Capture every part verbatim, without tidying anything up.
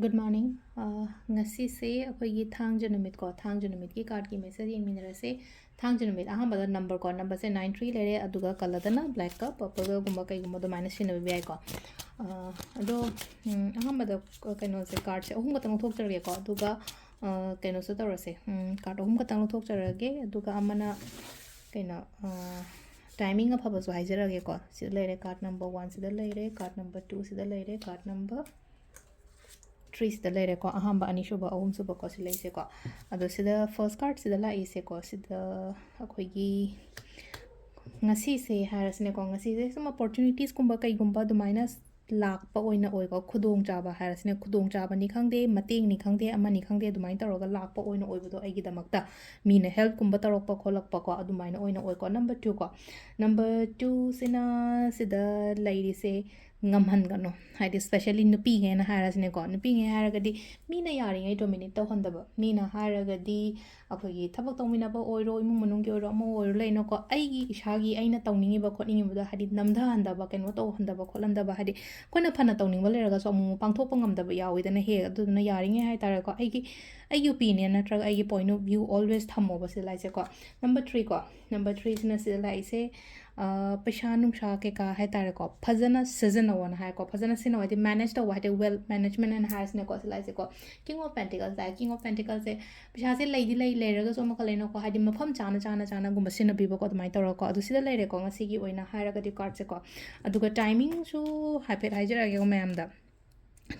Good morning. ꯑ, ꯉꯁꯤꯁꯦ ꯑꯩꯈꯣꯏꯒꯤ ꯊꯥꯡꯖ ꯅꯨꯃꯤꯠꯀꯣ, ꯊꯥꯡꯖ ꯅꯨꯃꯤꯠꯀꯤ cardꯀꯤ message ꯌꯦꯡꯃꯤꯟꯅꯔꯁꯦ꯫ ꯊꯥꯡꯖ ꯅꯨꯃꯤꯠ ꯑꯍꯥꯟꯕꯗ numberꯀꯣ, numberꯁꯦ nine three ꯂꯩꯔꯦ, ꯑꯗꯨꯒ colourꯗꯅ blackꯀ purpleꯒꯒꯨꯝꯕ ꯀꯩꯒꯨꯝꯕ ꯑꯗꯨꯃꯥꯏꯅ ꯁꯤꯖꯤꯟꯅꯕꯤꯕ ꯌꯥꯏꯀꯣ꯫ ꯑ, ꯑꯗꯣ, ꯎꯝ, ꯑꯍꯥꯟꯕꯗ, ꯑ, ꯀꯩꯅꯣꯁꯦ, cardꯁꯦ ꯑꯍꯨꯝ ꯈꯛꯇꯪ ꯂꯧꯊꯣꯛꯆꯔꯒꯦꯀꯣ, ꯑꯗꯨꯒ, ꯑ, ꯀꯩꯅꯣꯁꯨ ꯇꯧꯔꯁꯦ, ꯎꯝ, card ꯑꯍꯨꯝ ꯈꯛꯇꯪ ꯂꯧꯊꯣꯛꯆꯔꯒꯦ, ꯑꯗꯨꯒ ꯑꯃꯅ ꯀꯩꯅꯣ, ꯑ, timing ꯑꯐꯕꯁꯨ ꯍꯥꯏꯖꯔꯒꯦꯀꯣ꯫ ꯁꯤꯗ ꯂꯩꯔꯦ card number one, ꯁꯤꯗ ꯂꯩꯔꯦ card number two, ꯁꯤꯗ ꯂꯩꯔꯦ card number three, ꯁꯤꯗ ꯂꯩꯔꯦꯀꯣ꯫ ꯑꯍꯥꯟꯕ, ꯑꯅꯤꯁꯨꯕ, ꯑꯍꯨꯝꯁꯨꯕꯀꯣ, ꯁꯤ ꯂꯩꯁꯦꯀꯣ꯫ ꯑꯗꯣ ꯁꯤꯗ first cardꯁꯤꯗ ꯂꯥꯛꯏꯁꯦꯀꯣ, ꯁꯤꯗ ꯑꯩꯈꯣꯏꯒꯤ ꯉꯁꯤꯁꯦ ꯍꯥꯏꯔꯁꯤꯅꯦꯀꯣ, ꯉꯁꯤꯁꯦ ꯁꯨꯝ opportunitiesꯀꯨꯝꯕ ꯀꯩꯒꯨꯝꯕ ꯑꯗꯨꯃꯥꯏꯅ ꯂꯥꯛꯄ ꯑꯣꯏꯅ ꯑꯣꯏꯀꯣ꯫ ꯈꯨꯗꯣꯡꯆꯥꯕ ꯍꯥꯏꯔꯁꯤꯅꯦ, ꯈꯨꯗꯣꯡꯆꯥꯕꯅꯤ ꯈꯪꯗꯦ, ꯃꯇꯦꯡꯅꯤ ꯈꯪꯗꯦ, ꯑꯃꯅꯤ ꯈꯪꯗꯦ, ꯑꯗꯨꯃꯥꯏꯅ ꯇꯧꯔꯒ ꯂꯥꯛꯄ ꯑꯣꯏꯅ ꯑꯣꯏꯕꯗꯣ ꯑꯩꯒꯤꯗꯃꯛꯇ꯫ ꯃꯤꯅ helpꯀꯨꯝꯕ ꯇꯧꯔꯛꯄ ꯈꯣꯠꯂꯛꯄꯀꯣ, ꯑꯗꯨꯃꯥꯏꯅ ꯑꯣꯏꯅ ꯑꯣꯏꯀꯣ꯫ Number twoꯀꯣ, number twoꯁꯤꯅ ꯁꯤꯗ ꯂꯩꯔꯤꯁꯦ ꯉꯝꯍꯟꯒꯅꯨ, ꯍꯥꯏꯗꯤ specially ꯅꯨꯄꯤꯉꯩꯅ ꯍꯥꯏꯔꯁꯤꯅꯦꯀꯣ, ꯅꯨꯄꯤꯉꯩ ꯍꯥꯏꯔꯒꯗꯤ ꯃꯤꯅ ꯌꯥꯔꯤꯉꯩ dominate ꯇꯧꯍꯟꯗꯕ, ꯃꯤꯅ ꯍꯥꯏꯔꯒꯗꯤ ꯑꯩꯈꯣꯏꯒꯤ ꯊꯕꯛ ꯇꯧꯃꯤꯟꯅꯕ ꯑꯣꯏꯔꯣ, ꯏꯃꯨꯡ ꯃꯅꯨꯡꯒꯤ ꯑꯣꯏꯔꯣ, ꯑꯃ ꯑꯣꯏꯔꯣ ꯂꯩꯅꯀꯣ, ꯑꯩꯒꯤ ꯏꯁꯥꯒꯤ ꯑꯩꯅ ꯇꯧꯅꯤꯡꯉꯤꯕ ꯈꯣꯠꯅꯤꯡꯉꯤꯕꯗꯣ ꯍꯥꯏꯗꯤ ꯅꯝꯊꯍꯟꯗꯕ, ꯀꯩꯅꯣ ꯇꯧꯍꯟꯗꯕ ꯈꯣꯠꯍꯟꯗꯕ, ꯍꯥꯏꯗꯤ ꯑꯩꯈꯣꯏꯅ ꯐꯅ ꯇꯧꯅꯤꯡꯕ ꯂꯩꯔꯒꯁꯨ ꯑꯃꯨꯛ ꯑꯃꯨꯛ ꯄꯥꯡꯊꯣꯛꯄ ꯉꯝꯗꯕ ꯌꯥꯎꯋꯤꯗꯅ ꯍꯦꯛ꯫ ꯑꯗꯨꯗꯨꯅ ꯌꯥꯔꯤꯉꯩ ꯍꯥꯏꯇꯥꯔꯦꯀꯣ, ꯑꯩꯒꯤ, ꯑꯩꯒꯤ opinion ꯅꯠꯇ꯭ꯔꯒ ꯑꯩꯒꯤ point of view always ꯊꯝꯃꯣꯕ ꯁꯤꯗ ꯂꯥꯛꯏꯁꯦꯀꯣ꯫ Number threeꯀꯣ, number threeꯁꯤꯅ ꯁꯤꯗ ꯂꯥꯛꯏꯁꯦ, ꯑ, ꯄꯩꯁꯥ ꯅꯨꯡꯁꯥ ꯀꯩꯀꯥ ꯍꯥꯏꯇꯥꯔꯦꯀꯣ, ꯐꯖꯅ ꯁꯤꯖꯤꯟꯅꯧꯑꯅ ꯍꯥꯏꯀꯣ꯫ ꯐꯖꯅ ꯁꯤꯖꯤꯟꯅꯧ ꯍꯥꯏꯗꯤ manage ꯇꯧꯕ ꯍꯥꯏꯗꯤ wealth management ꯍꯥꯏꯅ ꯍꯥꯏꯔꯁꯤꯅꯦꯀꯣ, ꯁꯤ ꯂꯥꯛꯏꯁꯦꯀꯣ꯫ King of Pentacles high, King of Pentacles ꯁꯦ ꯄꯩꯁꯥꯁꯦ ꯂꯩꯗꯤ ꯂꯩ, ꯂꯩꯔꯒꯁꯨ ꯑꯃꯈꯛ ꯂꯩꯅꯀꯣ, ꯍꯥꯏꯗꯤ ꯃꯐꯝ ꯆꯥꯅ, ꯆꯥꯅ, ꯆꯥꯅꯒꯨꯝꯕ ꯁꯤꯖꯤꯟꯅꯕꯤꯕꯀꯣ, ꯑꯗꯨꯃꯥꯏꯅ ꯇꯧꯔꯒꯀꯣ꯫ ꯑꯗꯨ ꯁꯤꯗ ꯂꯩꯔꯦꯀꯣ, ꯉꯁꯤꯒꯤ ꯑꯣꯏꯅ ꯍꯥꯏꯔꯒꯗꯤ cardꯁꯦꯀꯣ꯫ ꯑꯗꯨꯒ timingꯁꯨ ꯍꯥꯏꯐꯦꯠ ꯍꯥꯏꯖꯔꯛꯑꯒꯦꯀꯣ ꯃꯌꯥꯝꯗ꯫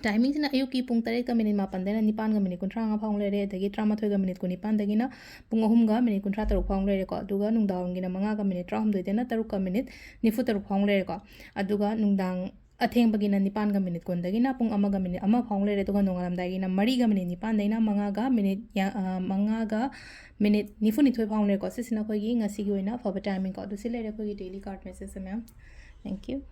Timingꯁꯤꯅ ꯑꯌꯨꯛꯀꯤ ꯄꯨꯡ ꯇꯔꯦꯠꯀ minute ꯃꯥꯄꯟꯗꯩꯅ ꯅꯤꯄꯥꯟꯒ minute ꯀꯨꯟꯊ꯭ꯔꯥ ꯃꯉꯥ ꯐꯥꯎ ꯂꯩꯔꯦ, ꯑꯗꯒꯤ ꯇꯔꯥꯃꯥꯊꯣꯏꯒ minute ꯀꯨꯟꯅꯤꯄꯥꯟꯗꯒꯤꯅ ꯄꯨꯡ ꯑꯍꯨꯝꯒ minute ꯀꯨꯟꯊ꯭ꯔꯥ ꯇꯔꯨꯛ ꯐꯥꯎ ꯂꯩꯔꯦꯀꯣ꯫ ꯑꯗꯨꯒ ꯅꯨꯡꯗꯥꯡꯒꯤꯅ ꯃꯉꯥꯒ minute ꯇꯔꯥꯍꯨꯝꯗꯣꯏꯗꯩꯅ ꯇꯔꯨꯛꯀ minute ꯅꯤꯐꯨ ꯇꯔꯨꯛ ꯐꯥꯎ ꯂꯩꯔꯦꯀꯣ꯫ ꯑꯗꯨꯒ ꯅꯨꯡꯗꯥꯡ ꯑꯊꯦꯡꯕꯒꯤꯅ ꯅꯤꯄꯥꯟꯒ minute ꯀꯨꯟꯗꯒꯤꯅ ꯄꯨꯡ ꯑꯃꯒ minute ꯑꯃ ꯐꯥꯎ ꯂꯩꯔꯦ꯫ ꯑꯗꯨꯒ ꯅꯣꯡꯉꯥꯜꯂꯝꯗꯥꯏꯒꯤꯅ ꯃꯔꯤꯒ minute ꯅꯤꯄꯥꯟꯗꯩꯅ ꯃꯉꯥꯒ minute ꯌꯥ-, ꯑ, ꯃꯉꯥꯒ minute ꯅꯤꯐꯨꯅꯤꯊꯣꯏ ꯐꯥꯎ ꯂꯩꯔꯦꯀꯣ꯫ ꯁꯤꯁꯤꯅ ꯑꯩꯈꯣꯏꯒꯤ ꯉꯁꯤꯒꯤ ꯑꯣꯏꯅ ꯑꯐꯕ timingꯀꯣ꯫ ꯑꯗꯨ ꯁꯤ ꯂꯩꯔꯦ ꯑꯩꯈꯣꯏꯒꯤ daily card messageꯁꯦ, ma'am꯫ Thank you꯫